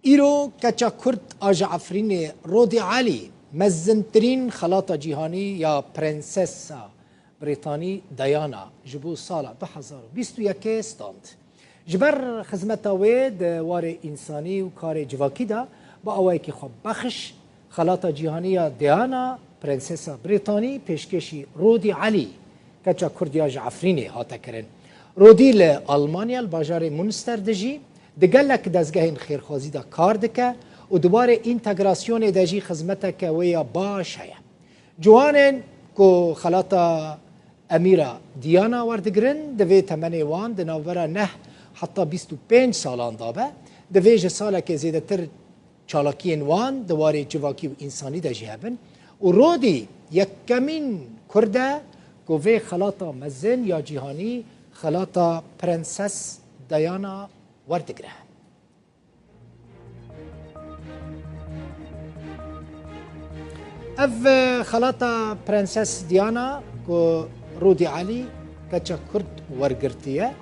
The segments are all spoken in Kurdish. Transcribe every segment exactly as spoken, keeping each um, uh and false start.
Îro keça Kurd a ji Efrînê Rodî Elî mezintirîn xelata cîhanî ya Prensesa Brîtanî Diana ji bo sala du hezar û bîst û yekê stand. Ji ber xizmeta wê di warê însanî û karê civakî de bi awayekî xwebexş xelata cîhanî ya Diana, Prensesa Brîtanî, pêşkêşî Rodî Elî, keça Kurd ya ji Efrînê hate kirin. Rodî li Almanya, li bajarê Munster dijî, di gelek dezgehên xêrxwazî de kar dike û di warê întegrasyonê de jî xizmeteke wê ya baş heye. Ciwanên ku xelata Emîra Diana werdigirin, divê temenê wan di navbera neh heta bîst û pênc salan de be, divê ji salekê zêdetir çalakiyên wan di warê civakî û însanî de jî hebin û Rodî yekemîn Kurd e ku vê xelata mezin ya cîhanî, xelata Prenses Diana werdigire. Ev, e, xelata Prenses Diana ku Rodî Elî, keça Kurd, wergirtiye,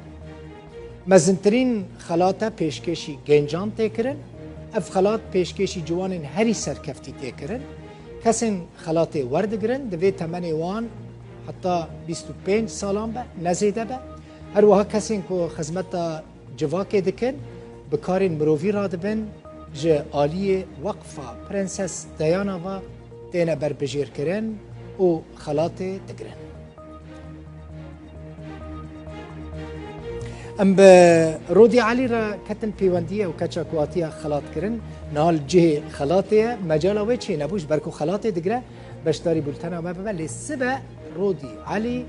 mezintirîn xelat e, pêşkêşî gencan tê kirin. Ev xelat pêşkêşî ciwanên herî serkeftî tê kirin. Kesên xelatê werdigirin, divê temenê wan heta bîst û pênc salan be, ne zêde be. Her wiha kesên ku xizmeta civakê dikin, bi karên mirovî radibin, ji aliyê Weqfa Prenses Diana ve têne berbijêrkirin û xelatê digirin. Em bi Rodî Elî re ketin pêwendiyê û keça ku hatiye xelatkirin, niha li cihê xelatê ye, mecala wê çênebû, ji ber ku xelatê digire, beşdarî bultena me bibe, lê sibe Rodî Elî,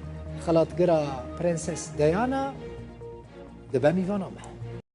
xelatgira Prenses Diana, dibe mîvana me.